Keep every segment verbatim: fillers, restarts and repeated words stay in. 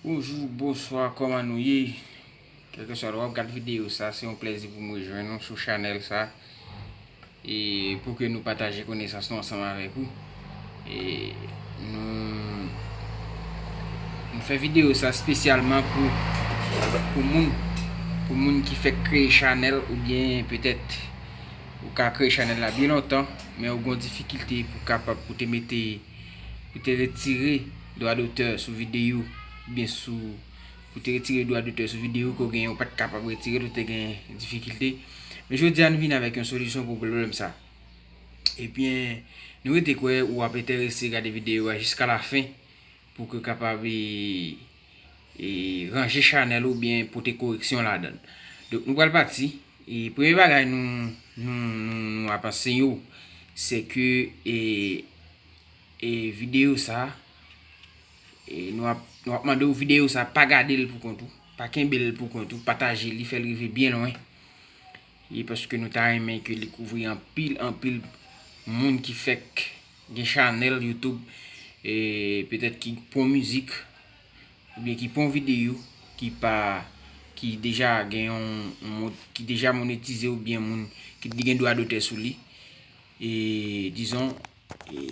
Bonjou, bonswa, kòman nou ye? Kèlkeswa lè w ap gad videyo sa, se yon plèzi pou m rejwenn nou sou chanèl sa. E pou ke nou pataje konesans nou ansanm avèk ou. E nou, nou fè videyo sa espesyalman pou, pou moun, pou moun ki fèk kreye chanèl oubyen petèt ou ka kreye chanèl la byen lontan, men ou gen yon difikilte pou kapab, pou te mete, pou te retire dwa dotè sou videyo, oubyen sou, pou te retire dwa dotè sou videyo ke w genyen, ou pa t kapab retire l, ou te gen difikilte. Men jodi a, nou vin avèk yon solisyon pou pwoblèm sa. Ebyen, nou rete kwè ou ap enterese gade videyo a jiska lafen pou ke w kapab, e, e, ranje chanèl ou oubyen pote koreksyon ladan l. Donk, nou pral pati. E premye bagay nou, nou, nou, nou ap anseye w, se ke, e, e videyo sa, e nou ap, nou ap mande w videyo sa, pa gade l pou kont ou, pa kenbe l pou kont ou, pataje li, fè l rive byen lwen. E paske nou ta renmen ke li kouvri anpil, anpil moun ki fèk gen chanèl YouTube, e petèt ki pon mizik, oubyen ki pon videyo, ki pa, ki deja gen yon, yon mo-, ki deja monetize oubyen moun ki gen dwa dotè sou li. E, dizon, e,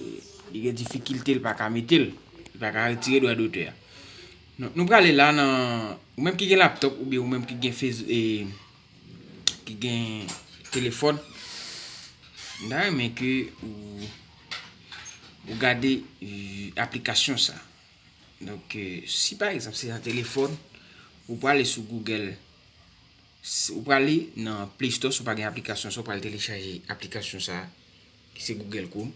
li gen difikilte, li pa ka mete l, li pa ka retire dwa dotè a. Nou, nou prale la nan, ou menm ki gen laptòp oubyen ou menm ki gen Face-, e, ki gen telefòn, m ta renmen ke ou, ou gade, e, aplikasyon sa. Donk, e, si pa egzanp se nan telefòn, ou prale sou Google, s-, ou prale nan Play Store, si w pa gen aplikasyon sa, ou pral telechaje aplikasyon sa, ki se Google Chrome,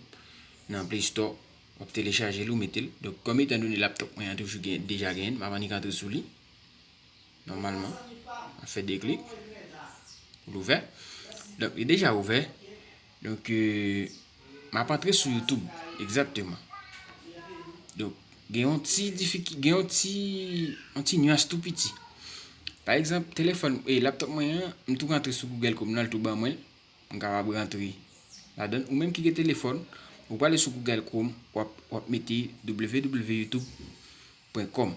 nan Play Store, w ap telechaje l, ou mete l. Donk, kòm etandone laptòp mwen an toujou gen, deja genyen, m ap annik antre sou li. Nòmalman, m ap fè de klik pou l ouvè. Donk, li deja ouvè. Donk, e, m ap antre sou YouTube, egzakteman. Donk, gen yon ti difiki-, gen yon ti, yon ti nyans tou piti. Pa egzanp, telefòn, e, laptòp mwen an, m tou rantre sou Google Chrome nan, l tou ban mwen l. M kapab rantre ladan l. Ou menm ki gen telefòn, ou prale sou Google Chrome, w ap, w ap mete w w w youtube pwen kòm.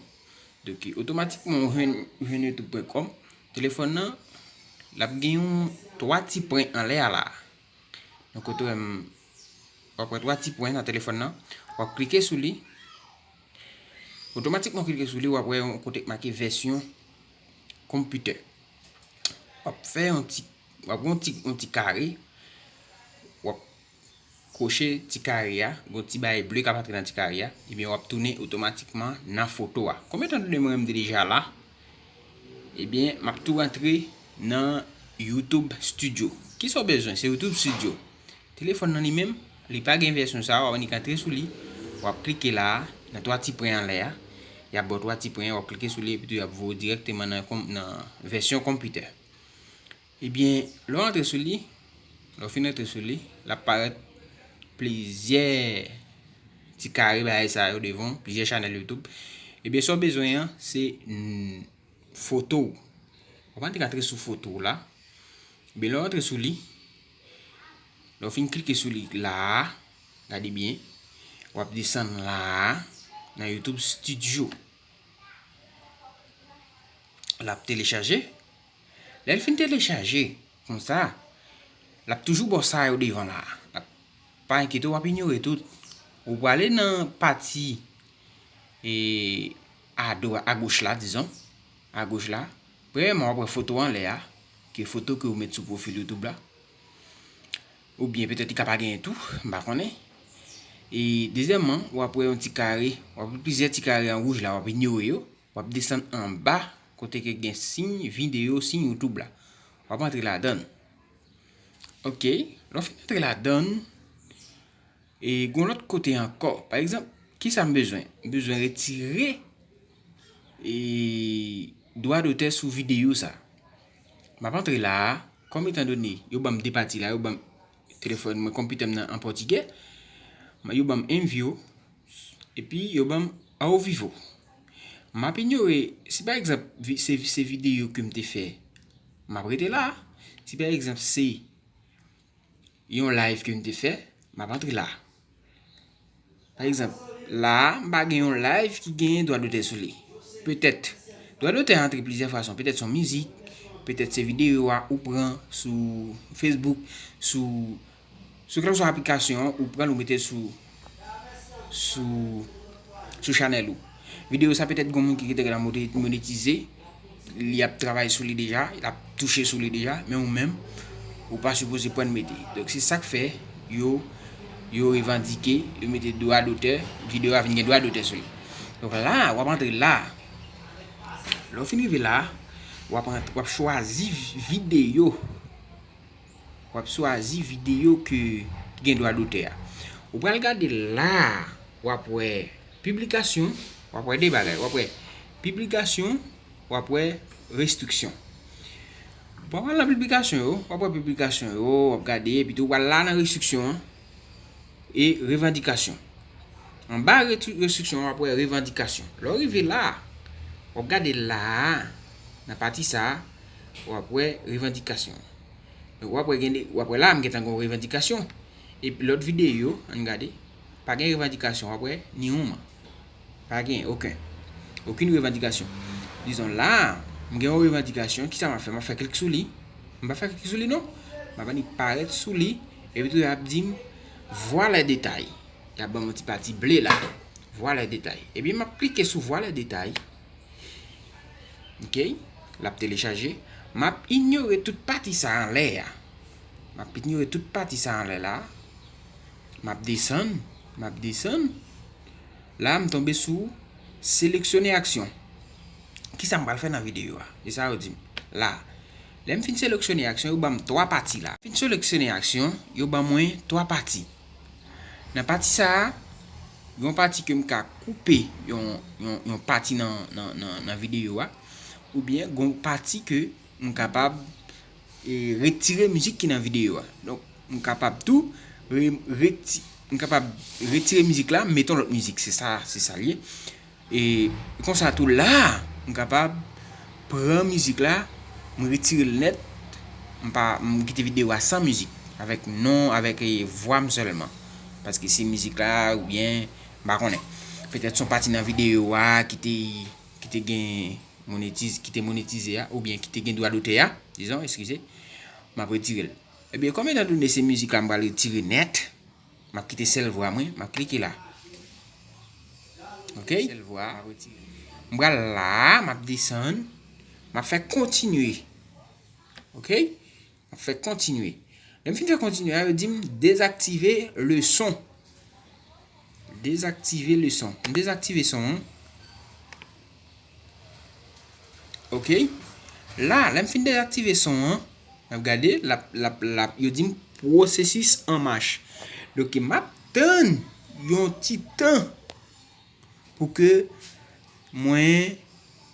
Donk, otomatikman, ou jwenn, ou jwenn youtube pwen kòm. Telefòn nan, l ap gen yon twa ti pwen anlè a la. Donk, kote w wè m, w ap wè twa ti pwen nan telefòn nan. W ap klike sou li. Otomatikman, w klike sou li, w ap wè yon kote k make vèsyon konpitè. W ap fè yon ti, w ap yon ti, yon ti kare. W ap koche ti kare a, gon ti bagay ble k ap antre nan ti kare a, ebyen w ap tounen otomatikman nan foto a. Kòm etandone mwen menm m te deja la, ebyen m ap tou rantre nan YouTube Studio. Kisa w bezwen? Se YouTube Studio. Telefòn nan li menm, li pa gen vèsyon sa a, w ap annik antre sou li, w ap klike la a, nan twa ti pwen anlè a, y ap ba w twa ti pwen, w ap klike sou li, epi tou y ap voye w dirèkteman nan konm-, nan vèsyon konpitè. Ebyen, lè w antre sou li, lè w fin antre sou li, l ap parèt plizyè ti kare bagay sa yo devan w, plizyè chanèl YouTube. Ebyen, sa w bezwen an, se, mm, foto w. W ap annik antre sou foto w la. Ebyen, lè w antre sou li, lè w fin klike sou li la a, gade byen, w ap desann la a, nan YouTube Studio. L ap telechaje. Lè l fin telechaje, konsa, l ap toujou ba w sa yo devan la. L ap, pa enkyete w, w ap inyore tout. Ou prale nan pati, e, adwa-, agoch la, dizon. Agoch la. Premyèman, w ap wè foto anlè a, ki foto ke w met sou pwofil YouTube la. Oubyen petèt li ka pa genyen tou, m pa konnen. E dezyèmman, w ap wè yon ti kare, w ap wè plizyè ti kare an wouj la, w ap inyore yo. W ap desann anba kote ke gen siy videyo, siy YouTube la. W ap antre ladan l. Oke, lè w fin antre ladan l, e gon lòt kote ankò. Pa egzanp, kisa m bezwen? M bezwen retire, e, dwa dotè sou videyo sa. M ap antre la a, kòm etandone yo ban m de pati la, yo ban m telefòn mwen, konpitè m nan an pòtigè, yo ban m envio, epi yo ban m ao vivo. M ap inyore, si pa egzanp, vi-, se, se videyo ke m te fè, m ap rete la. Si pa egzanp, se yon live ke m te fè, m ap antre la. Pa egzanp, la a, m pa gen yon live ki genyen dwa dotè sou li. Petèt, dwa dotè a antre plizyè fason. Petèt se yon mizik, petèt se videyo a ou pran sou Facebook, sou, sou kèlkeswa aplikasyon an, ou pran l ou mete sou, sou, sou chanèl ou. Videyo sa petèt gen moun ki te gentan monetize, li ap travay sou li deja, l ap touche sou li deja, men ou menm, ou pa sipoze pran mete. Donk se sa k fè yo, yo revandike, yo mete dwa dotè, videyo a vin gen dwa dotè sou li. Donk la, w ap antre la. Lè w fin rive la, w ap, w ap chwazi videyo. W ap chwazi videyo ke, ki gen dwa dotè a. Ou pral gade la, w ap wè piblikasyon, w ap wè de bagay. W ap wè piblikasyon, w ap wè restriksyon. Bon, w ap wè nan piblikasyon yo, w ap wè piblikasyon yo, w ap gade, epi tou w pral la nan restriksyon an, e revandikasyon. Anba restriksyon an, w ap wè revandikasyon. Lè w rive la, w ap gade la a, nan pati sa a, w ap wè revandikasyon. Donk, w ap wè gen de, w ap wè la, m gentan gen yon revandikasyon. Epi lòt videyo, ann gade, pa gen revandikasyon, w ap wè, ni yon. Pa gen okenn, okenn revandikasyon. Dizon la, m gen yon revandikasyon, kisa m ap fè? M ap fè klik sou li. M pa fè klik sou li non. M ap annik parèt sou li. Epi tou, y ap di m, vwa lè detay. Y ap ban m yon ti pati ble la. Vwa lè detay. Epi m ap klike sou vwa lè detay. Ok? L ap telechaje. M ap inyore tout pati sa anlè a. M ap inyore tout pati sa anlè la. M ap desann. M ap desann. La, m tonbe sou seleksyone aksyon. Kisa m pral fè nan videyo a? Se sa yo di m. La, lè m fin seleksyone aksyon, yo ban m twa pati la. Fin seleksyone aksyon, yo ban mwen twa pati. Nan pati sa a, yon pati ke m ka koupe yon, yon, yon pati nan, nan, nan, nan videyo a, oubyen yon pati ke m kapab e, retire mizik ki nan videyo a. Donk, m kapab tou re, reti, m kapab retire mizik la, m mete yon lòt mizik. Se sa, se sa l ye. E konsa tou la, m kapab pran mizik la, m retire l nèt, m pa, m kite videyo a san mizik, avèk non, avèk e, vwa m sèlman. Paske se mizik la, oubyen, m pa konnen. Petèt se yon pati nan videyo a ki te, ki te gen monetize, ki te monetize a, oubyen ki te gen dwa dotè a, dizon, eskize, m ap retire l. Ebyen, kòm etandone se mizik la m pral retire nèt, m ap kite sèl vwa mwen, m ap klike la. Ok? Sèl vwa, m ap retire. M pral la, m ap desann, m ap fè kontinye. Ok? M ap fè kontinye. Lè m fin fè kontinye a, yo di m dezaktive le son. Dezaktive le son. M dezaktive son an. Ok. La, lè m fin dezaktive son an, n ap gade, l ap, l ap, l ap, yo di m pwosesis an mach. Donk, m ap tann yon ti tan pou ke mwen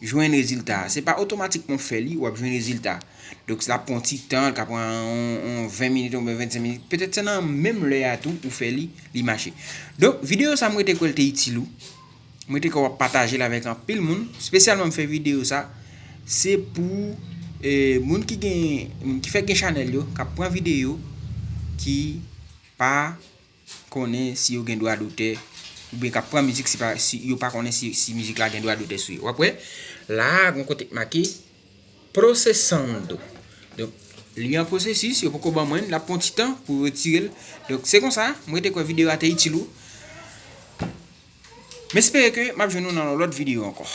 jwenn rezilta a. Se pa otomatikman w fè li, w ap jwenn rezilta. Donk, l ap pran yon ti tan, l ka pran yon, yon ven minit oubyen vennsenk minit. Petèt se nan menm lè a tou ou fè li, li mache. Donk, videyo sa a, m rete kwè l te itil ou. M rete kwè w ap pataje l avèk anpil moun. Espesyalman, m fè videyo sa, se pou, eh, moun ki gen, moun ki fèk gen chanèl yo, k ap pran videyo, ki pa konnen si yo gen dwa dotè, oubyen k ap pran mizik si pa, si yo pa konnen si, si mizik la gen dwa dotè sou yo. W ap wè, la a, gon kote k make procesando. Donk, li an pwosesis, yo poko ban mwen l, l ap pran ti tan pou retire l. Donk, se konsa, m rete kwè videyo a te itil ou. M espere ke m ap jwenn nou nan yon lòt videyo ankò.